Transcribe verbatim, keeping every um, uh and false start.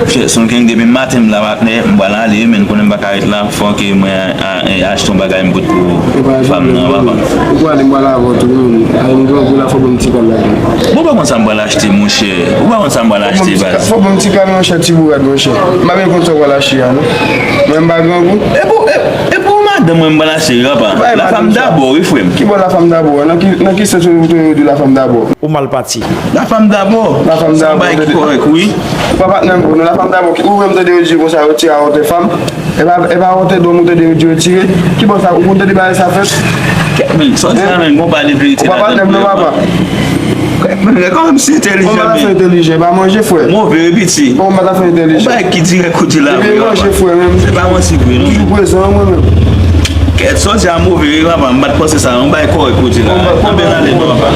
Monchè, Son King, depi maten m la, patnè, m pral ale, men konnen m pa ka ret la, fò ke mwen a- a- achte yon bagay m pote pou fanm nan, papa. Ou pral, m pral avè w tou, men. Ay, m grangou la, fò ban m ti kal la. Bon, pa konn sa m pral achte, monchè. Ou pa konn sa m pral achte, baz. Fò ban m ti kal, monchè, ti bourad, monchè. M pa byen konn sa w pral achte a, non. Mwen, m pa grangou. E pou, e, e pou madanm mwen m pral achte, papa. La femme d'abord, wi, frè m. Ki bò la femme d'abord? Nan ki, nan ki sans ou te di la femme d'abord? Ou mal pati. La femme d'abord. La femme d'abord. Bagay ki kòrèk, wi. Ou pa patnè m, non, la femme d'abord. Ou menm tande yo di konsa, yo tire a wotè fanm. E pa, e pa wotè dòm ou tande yo di yo tire. Ki bò sa, ou konn tande bagay sa fèt? Kèt minit, sòti la menm, gon pale verite. Ou pa patnè m, non, papa. Kèt minit, kòman m si entèlijan, men. Ou pa fè entèlijan, pa manje, frè. Move, wi, piti. Ou pa ka fè entèlijan. Bagay ki dirèk ou di la, wi, papa. Manje, frè, menm. Se pa manti vre, non. Toujou prezan, mwen menm. Kèt, sòti a move, wi, papa. M pa t panse sa, yon bagay kòrèk ou di la. Anben, ale, non, papa.